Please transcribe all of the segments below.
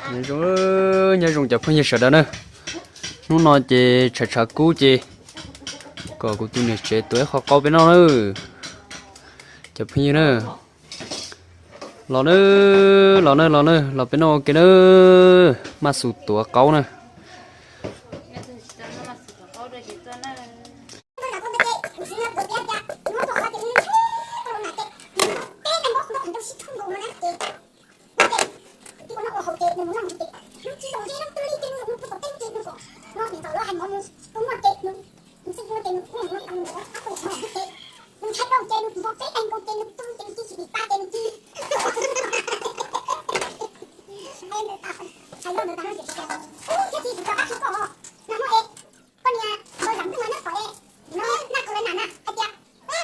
Nyob zoo, nyob zoo cov phooj ywg sawv daws na. Hnub no ces tshav tshav kub ces kom kuv tus niam tsev tuav ib qho qaub peb noj na. Cov phooj ywg na, los na, los na, los na, los peb noj ua ke na. Maj xus tuav qaub na. Koj niam, npawg Zam Ntxwj mas neb pom es, no naj kawg lawv nam na hais tias,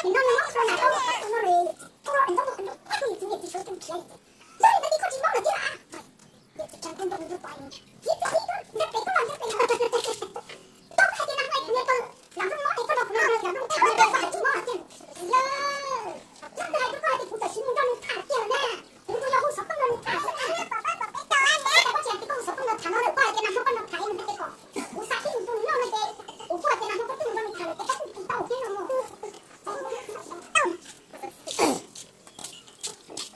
nim no nws muab rau nam rau, tus no nws, tus no nws muab rau tus niam txiv suav tus khiav. Yog li ntawd ces koj tsis mob lawm thiab las. Niam txiv tseem tus nrog nws pom, thiab txiv txiv nrog pem koj los nrog pem. Koj hais tias nag hmo kuv niam pawg Zam Ntxwj mob es koj nrog kuv nrog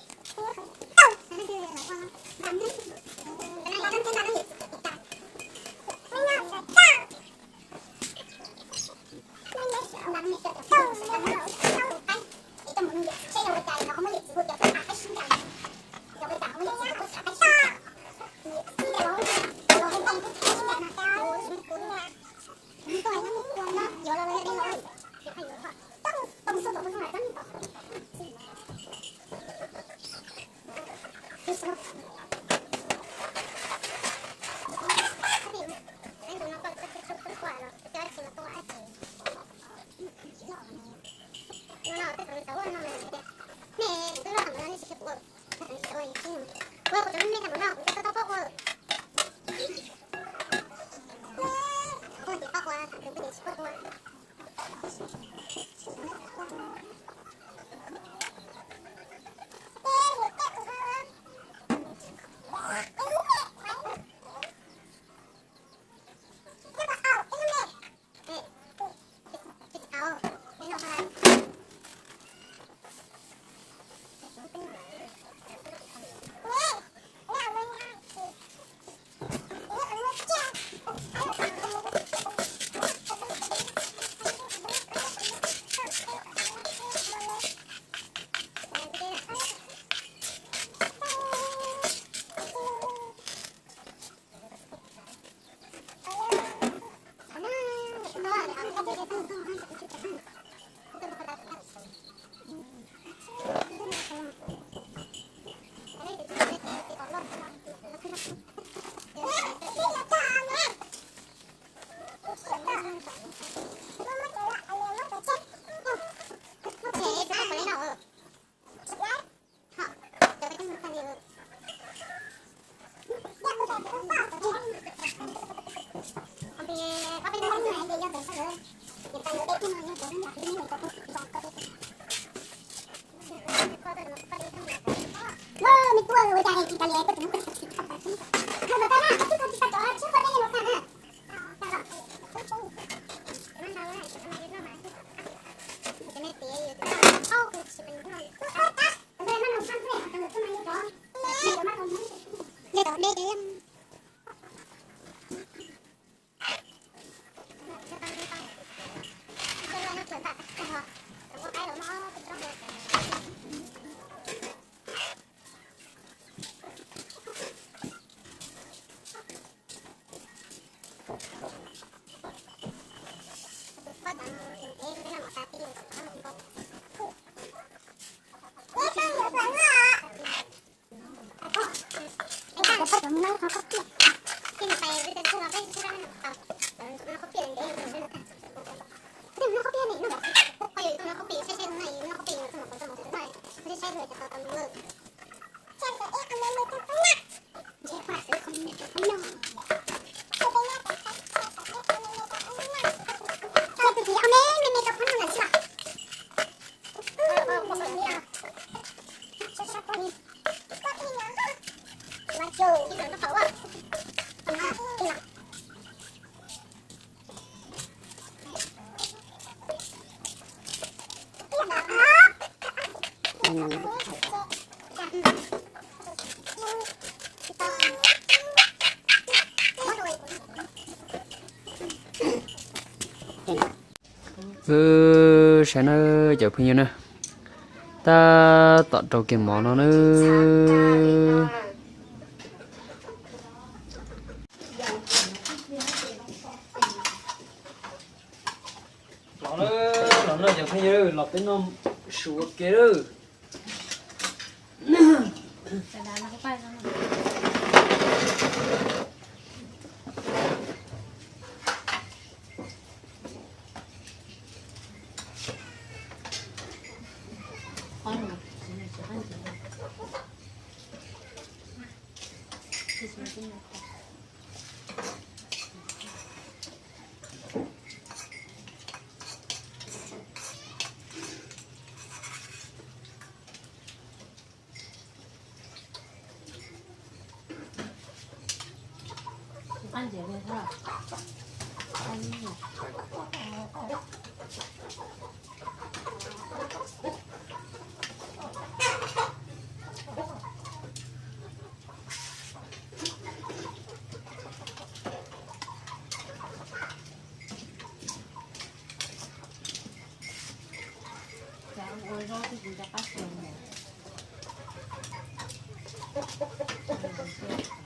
Zam Ntxwj tham, koj tsis mob lawm thiab. Yog, yog ntawd hais rau koj hais tias kuv tam sim mus nrog nws tham kiag lawm na. Kuv tus yog hu xov tooj nrog nws tham xwb na. Koj tsis hais tias koj hu xov tooj nrog tham no lawm, koj hais tias nag hmo koj nrog tham es nws hais tias kom kuv xa tib tus nrog nws noj no ces kuv kuj hais tias nag hmo koj twb mus nrog nws tham lawm ces koj kuj tsis tau thiab no. Wb saib na cov phooj ywg na, tab tom rau kiag mov no na. Los na, los na cov phooj ywg, los peb noj su ua ke lawm.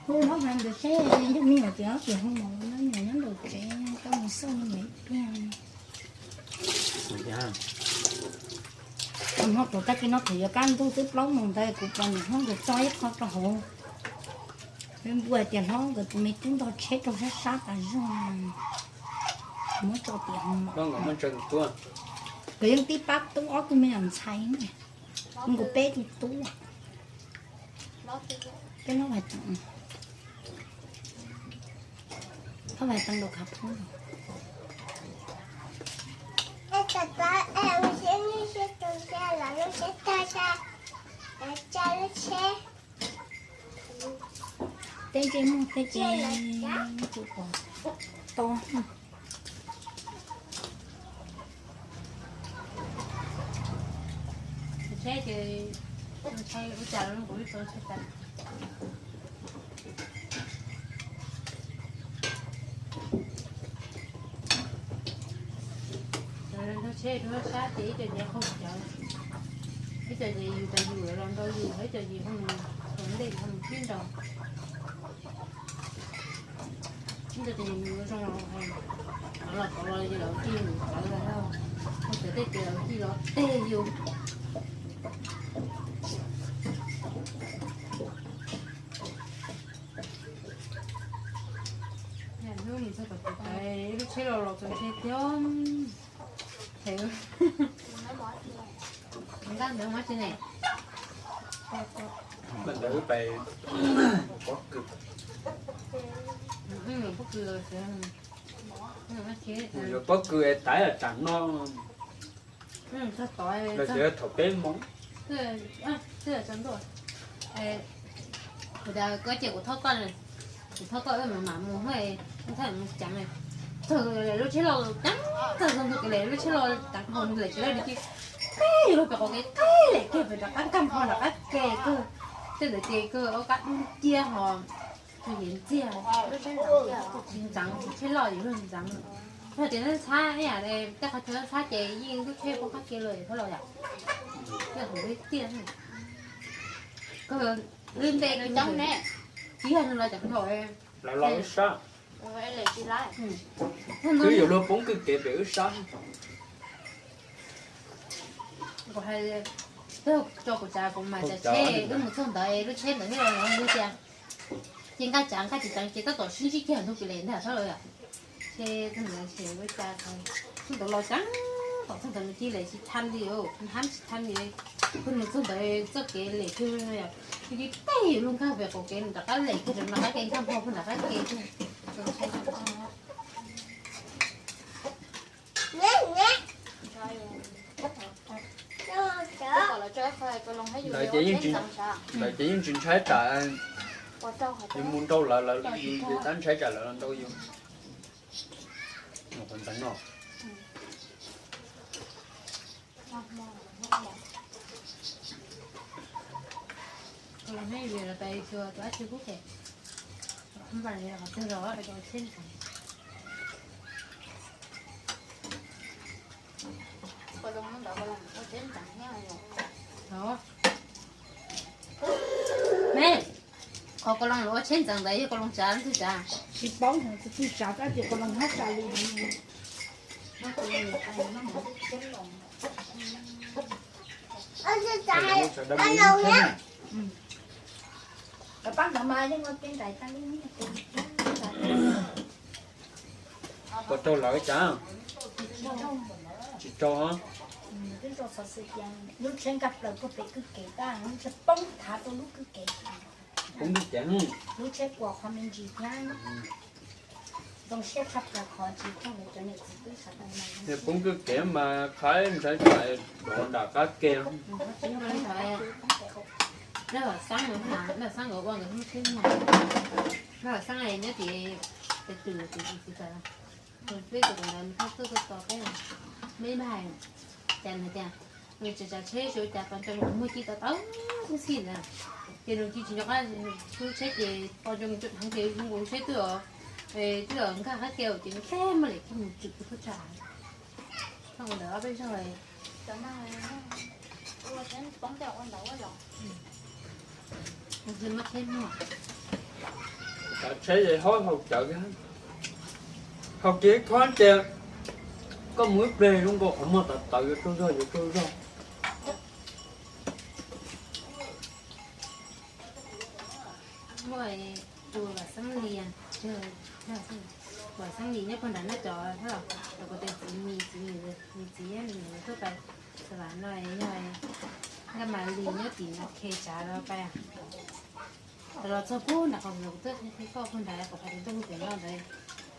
Hu hauv ntawd seb yog me nyuam tias tias hu mov no nyuam nyob nraum tsev, koj mus xauj me nyuam ib pliag. Hmo puas tag kis no thaum yuav kaj ntug twb plaub moos ntawd kuv pom niam hlob nkawd tso ib qho rau hauv Facebook hais tias hlob nkawd tus me tub ntog tsheb rau sab sab tas zog, muab tso tias hauv mom. Nkawd yeej tib pab tub ob tug me nyuam ntxhais, nkaus peb tug tub. Peb hlob Vais Teev, hlob Vais Teev rau Khav Phoob. Teb ntsej muag teb ces tsis pom tau. Tsheb ces ntshai ua cas los kuv tau tsheb tas. Cov nrog tsheb rau sab ces ib co ces qaug cawv, ib co ces yus tas yus los nrau yus, ib co ces ho mus txog ntej ho mus tib nrau. Ib co ces yus zoo los, qhov los qhov los yus los tij mus qhov los, mus txog tej ces los tij los teg yus. Hnub mus txog tom tus tais, lub tsheb los los txog tsheb tiag. Nkaj ntawd mas tsis ne. Nkaj ntawd pais pob kws. Pob kws, yuav pob kws es tais tsam no. Los tsev thaum peb moos. Kuv tias koj ces kuv thov koj, kuv thov koj wb mam mam mus, thaj mus ceev. Txog lawm lub tsheb los ceev, txog ntug kev lawm lub tsheb los ceev, ho lawm tsev lawm nws cia li qeb lawm pem qhov kev, qeb lawm kiag pem rov qab nkag npho rov qab ke kawg. Tej ntawd ces kawg ob kab dub ciab ho txog yev ntxiag. Tsis ntxeev, tsheb loj yus luag ntxeev. Yog tias ntxhab ib yam li tej qhov chaw ntxhab ces yeej lub tsheb poob qab ke lawm thiab los yom. Yog tus lub tiaj, kawg lub npe coob ne, tsis yog nws los cov thaum lawv los lub sab. Twb yuav luag poob kwj kev pem wb sab. Kuv hais, tso kuv tsav kuv mam tsav tsheb, wb mus txog ntawd lub tsheb ntawd thiaj los mus tias, ces nkaj tsav nkaj tsis tsav ces tab tom sib ntsib kiag ntug pem lawm ntag thiab los yom. Ces txog ntawd ces ua cas txog ntawd los ceev, tom txog ntawd nws cia li tsis thaj li, hab tsis thaj li. Kuv mus txog ntawd txoj kev lem kawg, cia li teb yus luag nkag pem qaum kev nws rov qab lem kiag rau nram qab ke, nkag npog nram qab ke. Lawv ces yeej tsis, lawv ces yeej tsis ntshai tsam Yus mus nrau lawv, lawv yus tab ntshai tsam lawv los nrau yus. Qhov ntawd no. Me, qhov koj loo luv ua tsheb ntxeev ntawd yog koj loo tsav ntxwg tsav? Tsis paub, tus twg tsav tab sis koj loo hab tsav li. Puas raug lawv cas? Tsis raug. Lub tsheb nkag plaws puag pem kwj kev, lub tsheb poob thav rau lub kwj kev. Poob kwj kev, lub tsheb puas qhov me ntsis thiab. Zoo siab tshaj plaws qhov tsis raug lawv cov niam txiv twb sawv daws. Yog poob kwj kev mas qhaib ntshai tsam dov nram qab ke. Lawv Xab, Xab nkawd ua nkawd hnub tsheb no, Xab nyob tim tes twm tus txiv txiv tawm, tus peb tus ntawd nws tuaj tuaj tos peb, me ib npag cas nws tias nws tsav tsav tsheb sawv cas pas ntsoog muag ci tau tau xwb xij ntawd. Ces nws cia tsis nco qab, lub tsheb ces pas ntsoog mus tso dheev ces zoo nkaus tsheb twb, twb nkag qab ke ces nws thiaj muaj lem kiag mus tswm tus thaj tsam. Thaum ntawd ob peb zaug Cov tsheb es haub haus cawv, haus kiag ib khob ces koj mus ib pliag zoo nkaus qhov muag tawv tawv yuav tsaug zog yuav tsaug zog. Muaj tus Vam Xeeb Lis, Vam Xeeb Lis nyob puag nram nej cov, cov kuv tias txiv Mis, txiv Mis, nws txiv nws tuaj pais xav vam no yog Nkaj Mas Lis nyob tim no khe tsav los pais. Los txog puag nram qhov kuv tuaj qhia koj puag nrad, qhov pem tuaj puag pem no ntawd,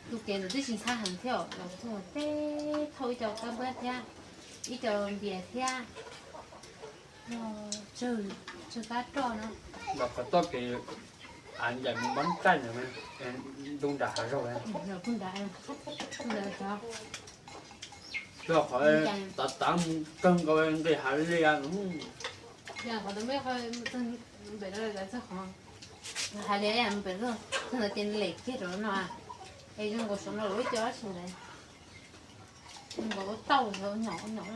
tus kev ntawd twb tsis ntxhab heev thiab, los txog tej thauj ib co kab npab thiab, ib co npias thiab, tsawg kab roj no. Los qhov txoj kev av ncaim mus npab taij ntawd, ntu nram hav zoov, ntu nram, ntu nram cov, cog qhov tav tav mus kawg nkaus nqis hav lias. Qhov ntawd, pem no txog qhov hav lias mus pem txog ntawd ces lem kiag rau no, es zoo nkaus saum no lawv ib co dab tsi ntawd, zoo nkaus ua tauj ua nyom ua nyom.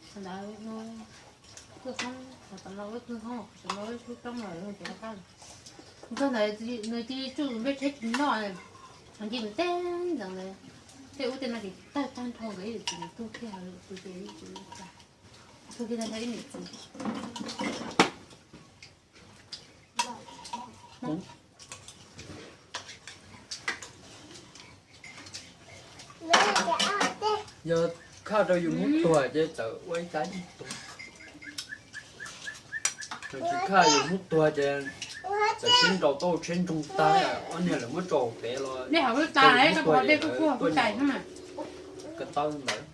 Qhov ntawd kwj hoob, qhov tom no lub kwj hoob, qhov tom no lub sub roob los zoo ces qab. Txog ntawd nws cia li tsuj npej tsheb tsis noj, nce mus teb ntawd, tej ub tej no ces tawg tag nrho nkawd ib lwm tus nws tuag kiag, tus ces ib lwm tus tuag kiag tag nrho ib niam txiv. Yog khaj rau yus hnub tuag ces txawm ua ib tag ib tug, yog tsis khaj yus hnub tuag ces txawm sib nraus tau tsheb ntsoog tag, ob niag lawv muab tso pem los, nej hauv lub tas hnub tuag ces lawv tuaj nyob ko taw ntawd.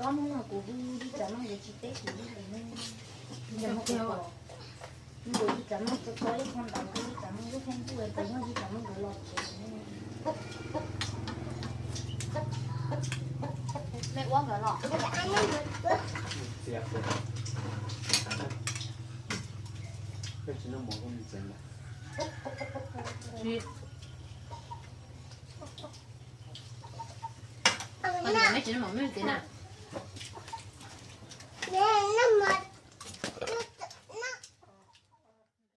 Ob hnub no kuv hu ib tsam no yuav tsis teb kuv li lawm ne. Nkaus ib tsam no tso tso ib qho ntawd, ib tsam no lub qhov ntuj es nyob ib tsam no nkawd los tsev. Me ua nkawd los. Tsis, me tsis muaj me txiv na.